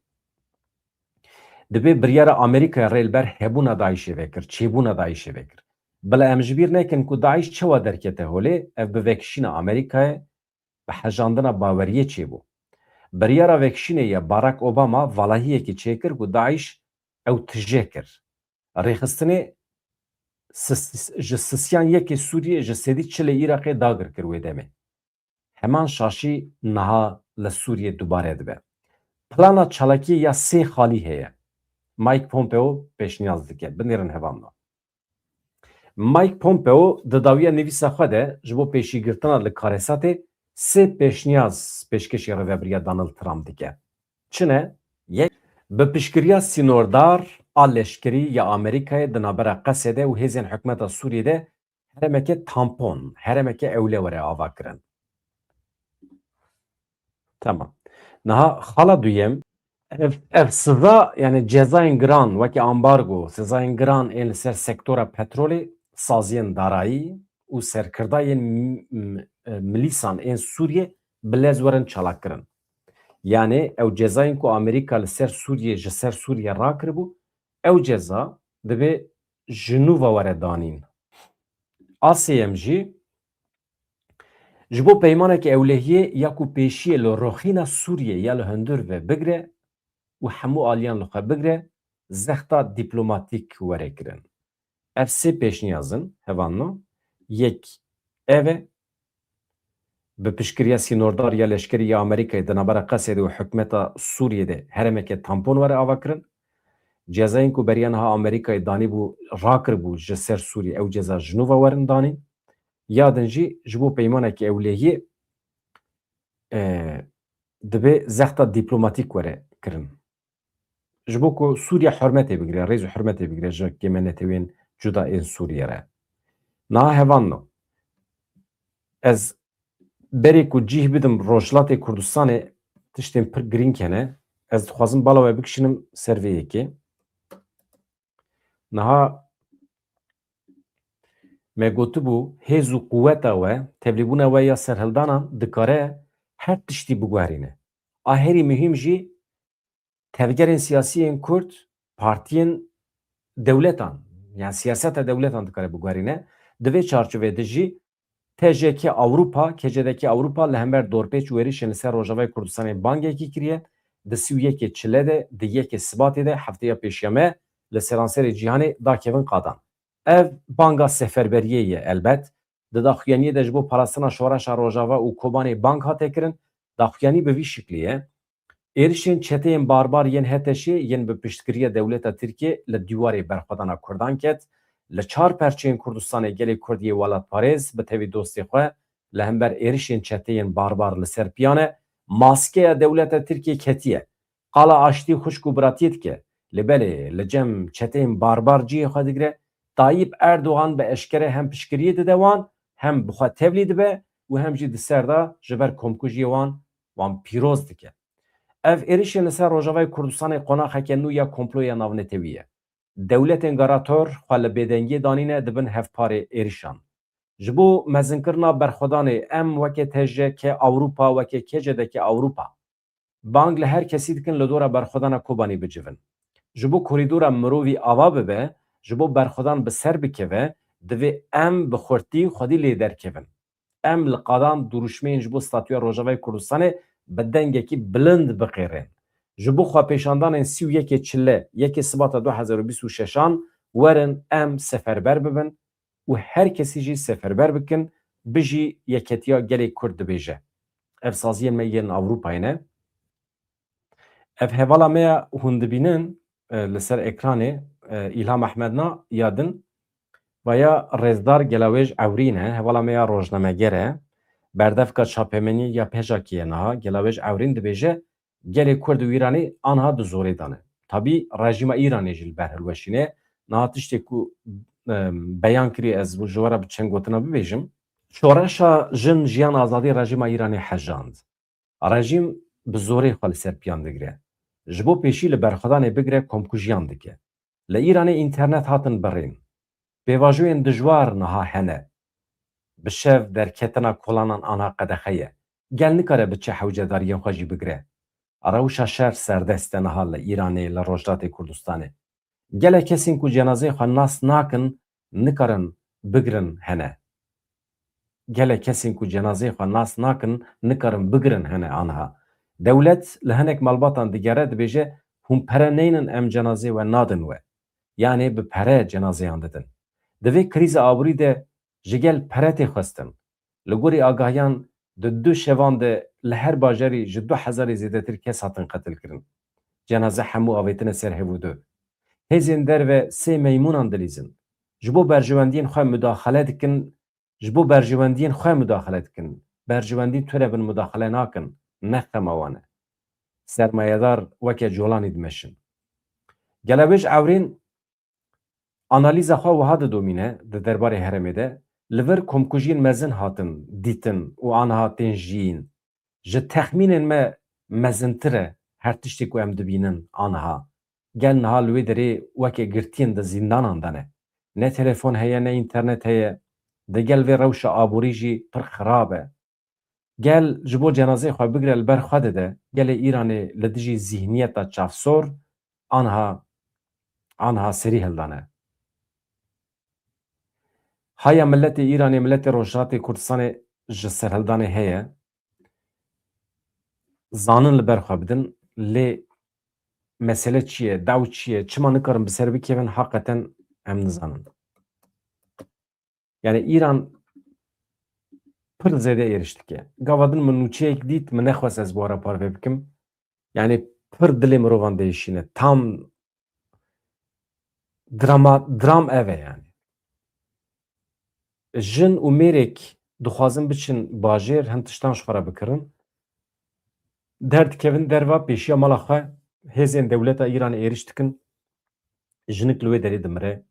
dibê biryara Amerîkayê rê li ber hebûna DAIŞ'ê vekir, çêbûna DAIŞ'ê vekir. Bila em ji bîr nekin ku DAIŞ çawa derkete holê, ev bi vekişîna Amerîkayê, bi hejandina baweriyê çêbû. Biryara vekişînê ye Barack Obama valahiyekê çêkir ku DAIŞ ew tije kir. Rêxistinê sis-, ji sisiyan yekê Sûriyê ji sedî çilê Iraqê dagir kir wê demê. Heman şaşî niha li Sûriyê dubare dibe. Plana çalakiyê ya sê xalî heye. Mike Pompeo pêşniyaz dike. Binêrin hevalno. Mike Pompeo di dawiya nivîsa xwe de ji bo pêşîgirtina li karesatê sê pêşniyaz pêşkêşî rêvebiriya Donald Trump dike. Çi ne? Yek, bi piştgiriya sînordar a leşkerî ya Amerîkayê di navbera Qesedê û hêzên hikûmeta Sûriyê de herêmeke tampon, herêmeke ewle were avakirin. Tamam. Niha xala duyem, ev, ev siza, yani cezayên giran, weke ambargo, sezayên giran ên li ser sektora petrolê, saziyên darayî û serkirdayên m-, m-, e, milîsan ên Sûriyê bi lez werin çalakkirin. Yani ew cezayên ku Amerîka li ser Sûriyê, ji ser Sûriyê rakiribû, ew ceza dibê ji nû ve were danîn. A sêyem jî, ji bo peymaneke ewlehiyê ya ku pêşiyê li roxîna Sûriyê ya li hundir ve bigire û hemû aliyan li xwe bigire, zexta dîplomatîk were kirin. Ev sê pêşniyaz in, hevalno. Yek ev e, bi piştgiriya sînordar ya leşkerî ya Amerîkayê di navbera Qesedê û hikûmeta Sûriyê de herêmeke tampon were avakirin. Cezayên ku beriya niha Amerîkayê danîbû, rakiribû ji ser Sûriyê, ew ceza ji nû ve werin danîn. Ya din jî ji bo peymaneke ewlehiyê, e, dibê zexta dîplomatîk were kirin. Ji bo ku Sûriye hurmetê bigire, rêz û hurmetê bigire ji kêmenetewên cuda ên Sûriye re. Niha hevalno, ez berê ku cîh bidim Rojhilatê Kurdistanê, tiştên pir girîng hene. Ez dixwazim bala we bikişînim ser vê yekê. Niha me gotibû, hêz û quweta we, tevlîbûna we ya serhildanan dikare her tiştî biguherîne. A herî muhîm jî tevgerên siyasî yên Kurd, partiyên dewletan, yani siyaseta dewletan dikare biguherîne. Di vê çarçovê de jî T J K Ewropa, K C D K Ewropa li hember dorpêç û êrişên li ser Rojavayê Kurdistanê bangekî kiriye. Di sî û yekê çile de, di yekê Sibatê de, hefteya pêşiya me li seranserê cîhanê da kevin qadan. Ev banga seferberiyê ye elbet. Di daxuyaniyê de ji bo parastina şoreşa Rojava û Kobanê bang hate kirin. Daxuyanî bi vî şiklî ye. Êrişên çeteyên barbar yên H T Ş'ê yên bi piştgiriya dewleta Tirkiyê li dîwarê berxwedana Kurdan ket. Li çar perçeyên Kurdistanê gelê Kurd yê welatparêz bi tevî dostê xwe li hember êrişên çeteyên barbar li ser piyan e. Maskeya dewleta Tirkiyê ketiye. Qala aştî, xwişk û biratiyê dike. Lê belê li cem çeteyên barbar cihê xwe digire. Tayyip Erdogan bi eşkere hem piştgiriyê dide wan, hem bi xwe tevlî dibe û hem jî di ser de ji ber komkujiyê wan, wan pîroz dike. Ev êrişên li ser Rojavayê Kurdistanê qonaxeke nû ya komploya navnetewî ye. Dewletên garator xwe li bêdengiyê danîne di bin hevparê êrişan. Ji bo mezinkirina berxwedanê em weke T J K Ewropa, weke K C D K Ewropa bang li her kesî dikin li dora berxwedana Kobanê bicivin. Ji bo korîdora mirovî ava bibe, ji bo berxwedan bi ser bikeve, divê em bi xurtî xwedî lê derkevin. Em li qadan duruşmeyên ji bo statûya Rojavayê Kurdistanê bi dengekî bilind biqêrên. Ji bo xwepêşandanên sî û yekê çile, yekê Sibata du hezar û bîst û şeşan werin em seferber bibin û her kesî jî seferber bikin, bijî yeketiya gelê Kurd dibêje. Ev saziyên me yên Ewropayê ne. Ev hevala me ya hûn dibînin, e, li ser ekranê, e, Îlham Ehmedna ya din, Vaya Rêzdar Gelawêj Ewrîn e, hevala me ya rojnameger e. Berdevka çapemeniyê ya PJAKê ye niha. Gelawêj Ewrîn dibêje, gelê Kurd û Îranê anha di zorê de ne. Tabî rejîma Îranê jî li ber hilweşîne. Niha tiştê ku, em, beyan kiriye, ez ji we re bi çend gotina bibêjim. Şoreşa Jin, Jiyan, Azadî rejîma Îranê hejand. Rejîm bi zorê xwe li ser piyan digire. Ji bo pêşî li berxwedanê bigire komkujiyan dike. Li Îranê înternet hatin birîn. Pêvajoyên dijwar niha hene. Bi şev derketina kolanan anha qedexe ye. Gel nikare biçe hewcedariyên xwe jî bigire. Rewşa şer serdest e niha li Îranê, li Rojhilatê Kurdistanê. Gelek kesên ku cenazeyê xwe nas nakin, nikarin bigirin hene. Gelek kesên ku cenazeyê xwe nas nakin, nikarin bigirin hene anha. Dewlet li hinek malbatan digere, dibêje, hûn pere neynin, em cenazeyê we nadin we. Yanê bi pere cenazeyan didin. Di vê krîza aborî de ji gel pere tê xwestin. Li gorî agahiyan, di du şevan de li her bajarî ji du hezarê zêdetir kes hatin qetilkirin. Cenaze hemû avêtine ser hevûdu. Hêzên derve sê meymûnan dilîzin. Ji bo berjewendiyên xwe mudaxele dikin, ji bo berjewendiyên xwe mudaxele dikin. Berjewendî tune bin, mudaxele nakin. Ne xema wan e. Sermayedar weke colanî dimeşin. Gelewêj Ewrîn analîza xwe wiha didomîne di derbarê herêmê de, li vir komkujiyên mezin hatin dîtin û aniha tên jiyîn. Ji texmînên me mezintir e her tiştê ku em dibînin aniha. Gel niha li wê derê weke girtiyên di zîndanan de ne. Ne telefon heye, ne înternet heye. Digel vê rewşa aborî jî pir xirab e. Gel ji bo cenazeyê xwe bigire li ber xwe dide. Gelê Îranê li dijî zîhniyeta çavsor anha, anha serî hildane. Haya miletê Îranê, miletê Rojhilatê Kurdistanê ji serhildanê heye. Zanin li ber xwe bidin, lê mesele çi ye, daw çi ye, çima nikarin bi ser bikevin, haqeten em nizanin. Yani Îran pir zêde êriş dike. Gava din min nûçeyek dît, min nexwest ez bi we re parve bikim. Yani pir dilê mirovan diêşîne. Tam drama, dram ev e yani. Jin û mêrek dixwazin biçin bajêr, hin tiştan ji xwe re bikirin. Derdikevin derva, pêşiya mala xwe, hêzên dewleta Îranê êriş dikin. Jinik li wê derê dimire.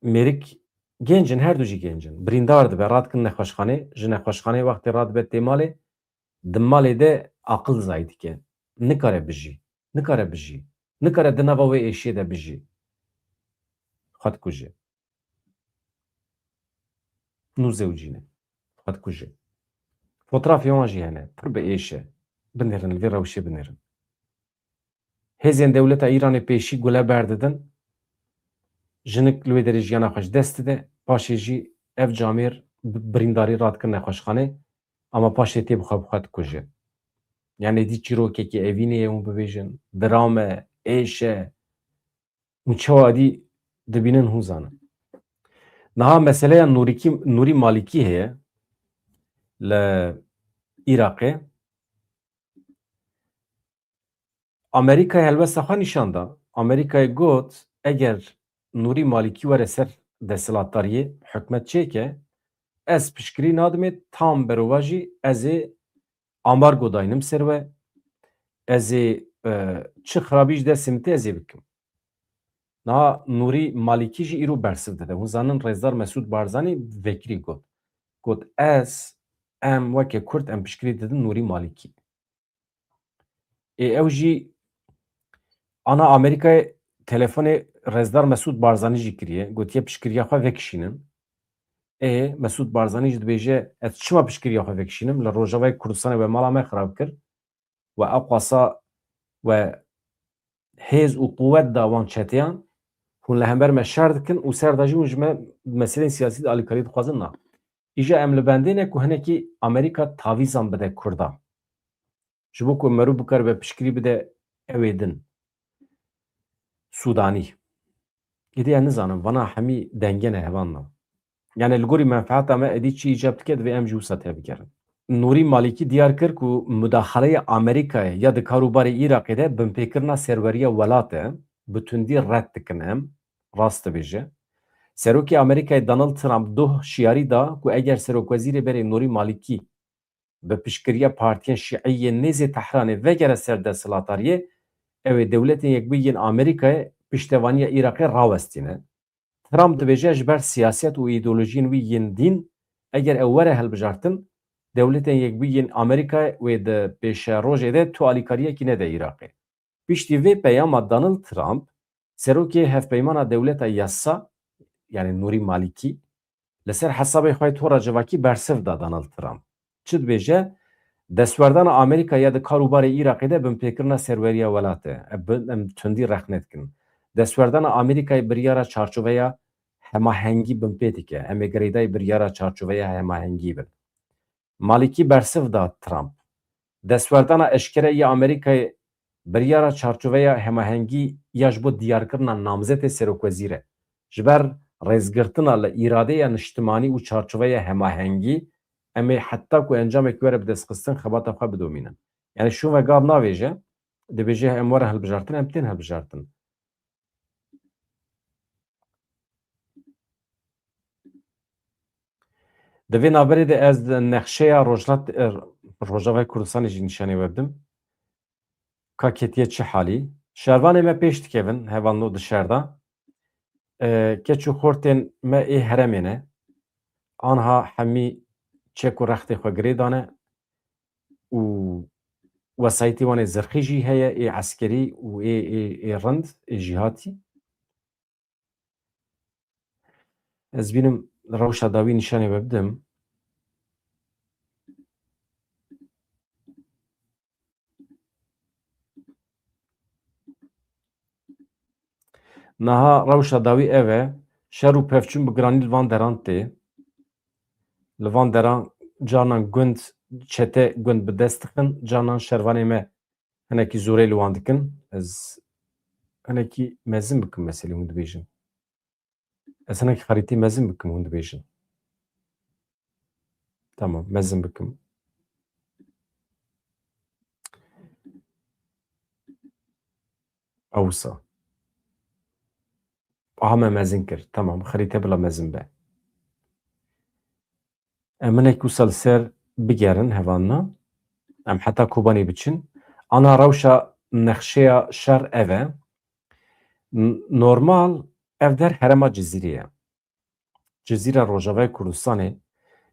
Mêrik genc in, her du jî genc in. Birîndar dibe, radikin nexweşxanê, ji nexweşxanê wextê radibe tê malê, di malê de aqil zayî dike. Nikare bijî. Nikare bijî. Nikare di nava wê êşiyê de bijî. Xwe dikuje. Nû zewcî ne. Xwe dikuje. Fotrafê wan jî hene. Pir bi êş e. Binêrin, li vê rewşê binêrin. Hêzên dewleta Îranê pêşî gule berdidin. Jinik li wê derê jiyana xwe ji dest dide. Paşê jî ev camêr bi-, birîndarî radikin nexweşxanê. Ama paşê tê bi xwe bi xwe dikuje. Yani dî çîrokekî evînê ye hûn bibêjin. Dram e, êş e. Hûn çawa dî dibînin hûn zanin. Niha meseleya Nûrîkî-, Nûrî Malîkî heye li Iraqê. Amerîkayê helwesta xwe nîşan da. Amerîkayê got, eger Nûrî Malîkî were ser desthilatdariyê, hikûmet çêke, ez piştgirî nadimê, tam berovajî ez ê ambargo daynim ser we, ez ê, e, çi xirabî ji destê min tê ez ê bikim. Niha Nûrî Malîkî jî îro bersiv dide. Hûn zanin Rêzdar Mesûd Barzanî vekirî got. Got, ez, em weke Kurd em piştgirî didin Nûrî Malîkî. Ê ew jî ana Amerîkayê telefonê Rêzdar Mesûd Barzanî jî kiriye. Gotiye piştgiriya xwe vekişînin. Ê Mesûd Barzanî jî dibêje, ez çima piştgiriya xwe vekişînim? Li Rojavayê Kurdistanê we mala me xirab kir. We ew qasa we hêz û quwet da wan çeteyan, hûn li hember me şer dikin û ser da jî hûn ji me meseleyên siyasî de alîkarî dixwazin, na. Îja em li bendê ne ku hinekî Amerîka tavîzan bide Kurdan. Ji bo ku meriv bikaribe piştgirî bide ewê din. Sûdanî. Êdî ez nizanim, vana hemî denge ne hevanna. Yani li gorî menfeeta me êdî çi îcab dike, divê em jî wisa tevbigerin. Nûrî Malîkî diyar kir ku mudaxaleya Amerîkayê ya di karûbarê Iraqê de binpêkirina serweriya welat e, bi tundî red dikin em. rast dibêje. Serokê Amerîkayê Donald Trump doh şiyarî da ku eger serokwezîrê berê Nûrî Malîkî bi piştgiriya partiyên şîî yên nêzê Tehranê vegere ser desthilatariyê, ew ê Dewletên Yekbûyî yên Amerîkayê piştevaniya Iraqê rawestîne. Trump dibêje, ji ber siyaset û îdeolojiyên wî yên dîn, eger ew were hilbijartin, Dewletên Yekbûyî yên Amerîkayê wê di pêşerojê de tu alîkariyekî nede Iraqê. Piştî vê peyama Donald Trump, serokê Hevpeymana Dewleta Yasa, yanî Nûrî Malîkî, li ser hesabê xwe yê tora civakî bersiv da Donald Trump. Çi dibêje? Destwerdana Amerîka ya di kar û barê Iraqê de binpêkirina serweriya welat e. Em bi-, em tundî rexne dikin. Destwerdana Amerîkayê biryara çarçoveya hemahengî binpê dike. Em ê girêdayî biryara çarçoveya hemahengî bin. Malîkî bersiv da Trump. Destwerdana eşkere ya Amerîkayê biryara çarçoveya hemahengî ya ji bo diyarkirina namzetê serokwezîr e. Ji ber rêzgirtina li îradeya niştimanî û çarçoveya hemahengî, em ê heta ku encamek were bidestxistin xebata xwe bidomînin. Yanî şûn ve gav navêje, dibêje em were hilbijartin, em tên hilbijartin. Di vê navberê de ez nexşeya Rojhilat-, Rojavayê Kurdistanê jî nîşanê we bidim. Ka ketiye çi halî? Şervanê me pêş dikevin, hevalno di şer de. E, keç û xortên me ê heremê ne. Anha hemî çek û rextê xwe girê dane û wesayîtê wan ê zirxî jî heye, ê eskerî û ê, ê, ê rind, ê jîhatî. Ez bînim rewşa dawî nîşanê we bidim. Niha rewşa dawî ev e, şer û pevçûn bi giranî li van deran tê. Li van deran carnan gund, çete gund bi dest dixin, carnan şervanê me hinekî zorê li wan dikin. Ez hinekî mezin bikim meselê hûn dibêjin. Ez hinekî xerîtî mezin bikim hûn dibêjin. Tamam, mezin bikim. Ewsa. Aha me mezin kir. Tamam, xerîte bila mezin be. Em hinek wisa li ser bigerin hevalna. Em heta Kobanê biçin. Ana rewşa nexşeya şer ev e. N-, normal ev der herêma Cizîrê ye. Cizîra Rojavayê Kurdistanê.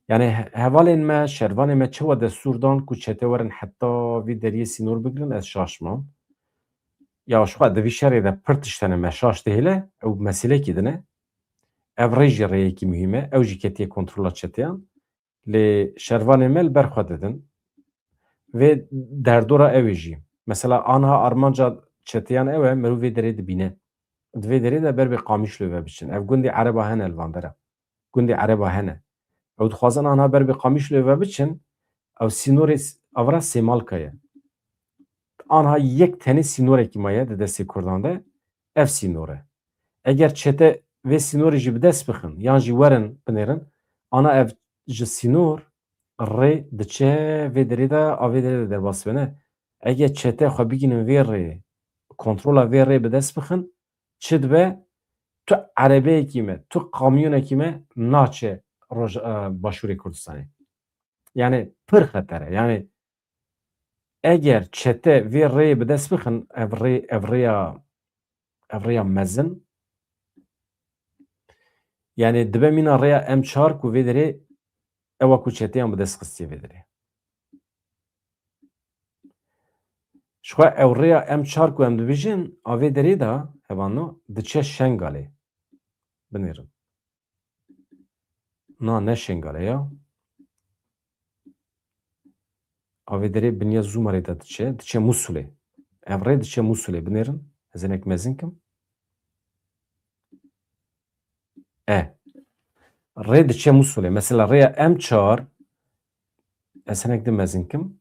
Yanî he-, hevalên me, şervanê me çawa destûr dan ku çete werin heta vî deriyê sînor bigirin, ez şaş mam. Ya ji xwe di vî şerê de pir tişt hene me şaş dihêle, ew meselekî din e. Ev rê jî rêyekî muhîm e, ew jî ketiye kontrola çeteyan. Lê şervanê me li ber xwe didin. Vê derdora ew ê jî. Mesela anha armanca çeteyan ew e, mirov vê derê dibîne. Di vê derê de ber bi Qamişloyê ve biçin. Ev gundê Ereba hene li van dera. Gundê Ereba hene. Ew dixwazin anha ber bi Qamişloyê ve biçin. Ew sînorê s-, avra Sêmalka ye. Anha yek tenê sînorekî maye di destê Kurdan de. Ev sînor e. Eger çete vê sînorê jî bi dest bixin, yan jî werin binêrin, ana ev ji sînor rê diçe vê derê de, a vê derê de derbas bene. Eger çete xwe bigînin vê rê, kontrola vê rê bi dest bixin, çi dibe? Tu erebeyekî me, tu kamyonekî me naçe roj-, e, Başûrê Kurdistanê. Yani pir xeter e. Yani eger çete vê rêyê bi dest bixin, ev rê, ev rêya, ev rêya mezin, yani dibe mîna rêya M çar ku vê derê ewa ku çeteyan bi dest xistiye vê derê. Ji xwe ew rêya M çar ku em dibêjin, a vê derê de, hevalno, diçe Şengalê. Binêrin. Na, ne Şengalê ya. A vê derê binya Zûmarê de diçe, diçe Mûsulê. Ev rê diçe Mûsulê. Binêrin, ez hinek mezin kim. E. Rê diçe Mûsulê. Mesela rêya M çar, ez hinek din mezin kim.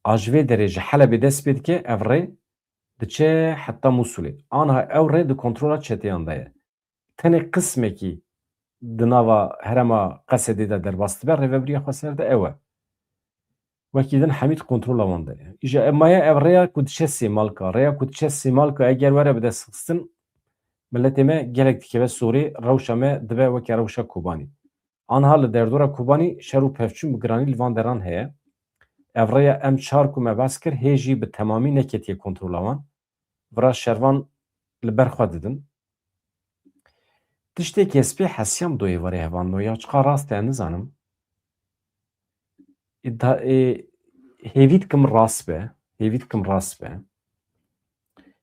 A ji vê derê ji Helebê dest pê dike, ev rê diçe heta Mûsulê. Anha ew rê di kontrola çeteyan de ye. Tenê qismekî di nava herêma Qesedê de derbas dibe, rêvebiriya xweser de ew e. Wekî din hemî di kontrola wan de ye. Îja ev maye ev rêya ku diçe Sêmalka. Rêya ku diçe Sêmalka eger were bi dest xistin, miletê me gelek dikeve sorê, rewşa me dibe weke rewşa Kobanî. Anha li derdora Kobanî şer û pevçûn bi giranî li van deran heye. Ev rêya M çar ku me behs kir, hê jî bi temamî neketiye kontrola wan. Vira şervan li ber xwe didin. Tiştê kes pê hesiyam do êvarê hevan no ya çiqa rast e nizanim. Îda, e, hêvî dikim rast be. Hêvî dikim rast be.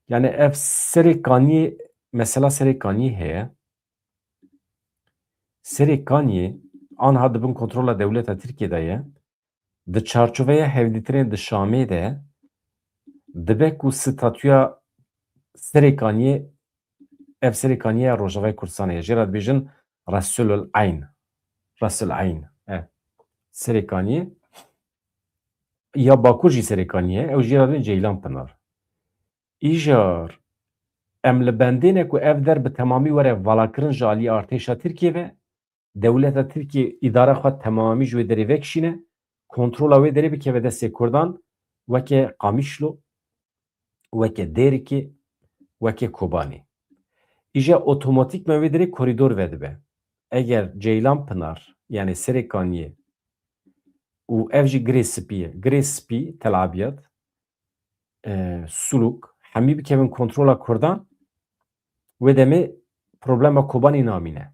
Yani ev Serê Kaniyê, mesela Serê Kaniyê heye. Serê Kaniyê anha di bin kontrola dewleta Tirkiyê de ye. Di çarçoveya hevdîtinên di Şamê de dibe ku statûya Serê Kaniyê, ev Serê Kaniyê ya Rojavayê Kurdistanê ye. Jê re dibêjin Resul el Eyn. Resul Eyn. E, Serê Kaniyê. Ya Bakur jî Serê Kaniyê ye. Ew jê re dibêjin Ceylan Pinar. Îjar, em li bendê ne ku ev der bi temamî were valakirin ji alî artêşa Tirkiyê ve, dewleta Tirkiyê îdara xwe temamî ji wê derê vekişîne, kontrola wê derê bikeve destê Kurdan, weke Qamişlo, weke Dêrikê, weke Kobanê. Îja otomatîkmen wê derê korîdor vedibe. Eger Ceylan Pinar, yani Serê Kaniyê û ev jî Girê Spî ye, Girê Spî, Tel Abyad, e, Sulûk, hemî bikevin kontrola Kurdan, wê demê problema Kobanî namîne.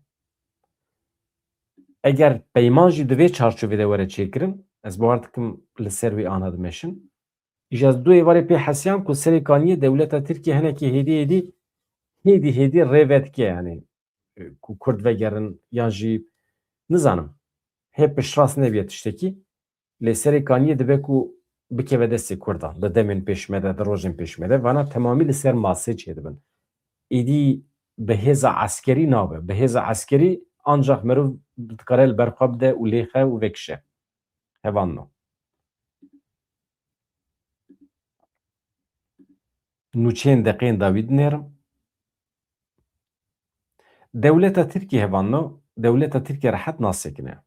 Eger peyman jî di vê çarçovê de were çêkirin, ez bawer dikim li ser wê ana dimeşin. Îja ez du êvarê pê hesiyam ku Serê Kaniyê dewleta Tirkiye hinekî hêdî hêdî, hêdî hêdî rê vedike, yani, e, ku Kurd vegerin yan jî nizanim. Hê piştrast nebiye tiştekî. Lê Serê Kaniyê dibe ku bikeve destê Kurdan. Di demên pêş me de, di rojên pêş me de, vana temamî li ser masê çêdibin. Êdî bi hêza eskerî nabe. Bi hêza eskerî ancaq meriv dikare li ber xwe bide û lêxe û vekişe. Hevanno. Nûçeyên deqeyên dawî dinêrim. Dewleta Tirkiyê hevanno, dewleta Tirkiyê rehet nasekine.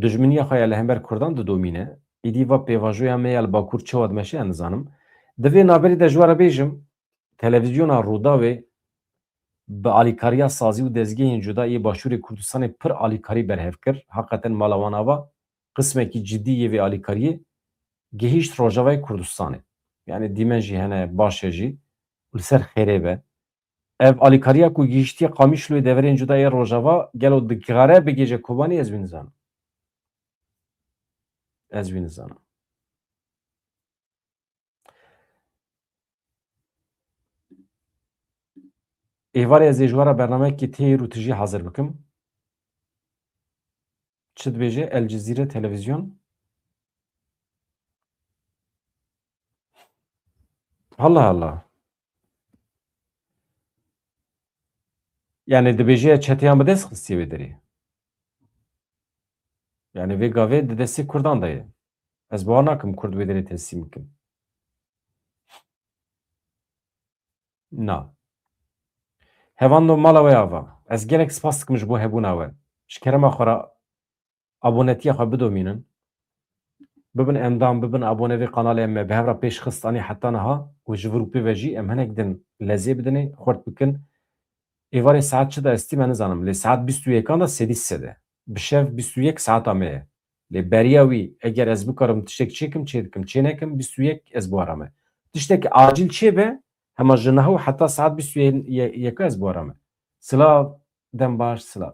Dijminiya xwe ya li hember Kurdan didomîne. Îdî va pêvajoya me ya li Bakur çawa dimeşe, ez nizanim. Di vê navberî de ji we re bêjim, televîzyona Rûdawê bi alîkariya sazî û dezgehên cuda yê Başûrê Kurdistanê pir alîkarî berhev kir. Heqeten mala wan ava qismekî cidî yê vê alîkariyê gihîşt Rojavayê Kurdistanê. Yani dîmen jî hene baş e jî û li ser xêrê be. Ev alîkariya ku gihîştiye Qamişloyê deverên cuda yê Rojava gelo dikare bigêje Kobanî, ez wî nizanim. Ez wî nizanim. Êvarê ez ê ji we re bernameyekî têr û tijî hazir bikim. Çi dibêje El Cezîre televîzyon? Allah Allah. Yani dibêje çeteyan bi dest xistiye wê derê. Yani vê gavê di destê Kurdan de ye. Ez bawer nakim Kurd wê derê teslîm bikin. Na. Hevan do mala we ava. Ez gelek spas dikim ji bo hebûna we. Ji kerema xwe re abonetiya xwe bidomînin. Bibin endam, bibin abone vê kanalê em me bi hev re pêş xist anî heta niha û ji vir û pê ve jî em hinek din lezê bidinê, xurt bikin. Êvarê saet çi de estî me nizanim. Lê saet bîst û yekan de sedî sede. Bi şev bîst û yek saeta me ye. Lê beriya wî, eger ez bikarim tiştek çêkim, çêdikim, çênekim, bîst û yek ez biwarame. Tiştek acil çêbe, hema ji niha û heta saet bîst û yeka ez biwarame. Silav, dem baş, silav.